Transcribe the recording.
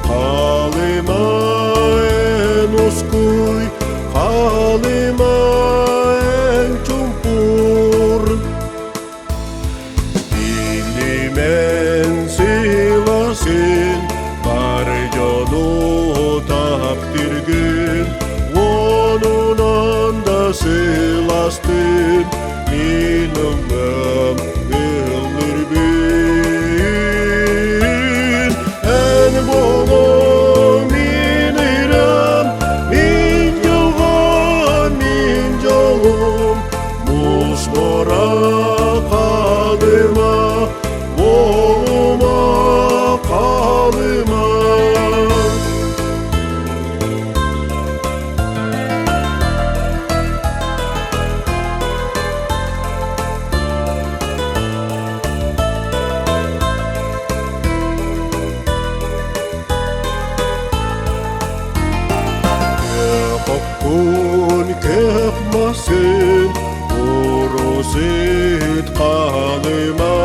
Халыма эн ускуй, Халыма эн чумпур. Билимэн сыласын, бар дьону таптыргын, Онунан да сыластын, мин ыллым ыллырбын. Эн боло мин ырам, мин дьылҕам, мин дьолум, Муус мора халыма, болума халыма. Көхпүн көх масын, урусит халыма.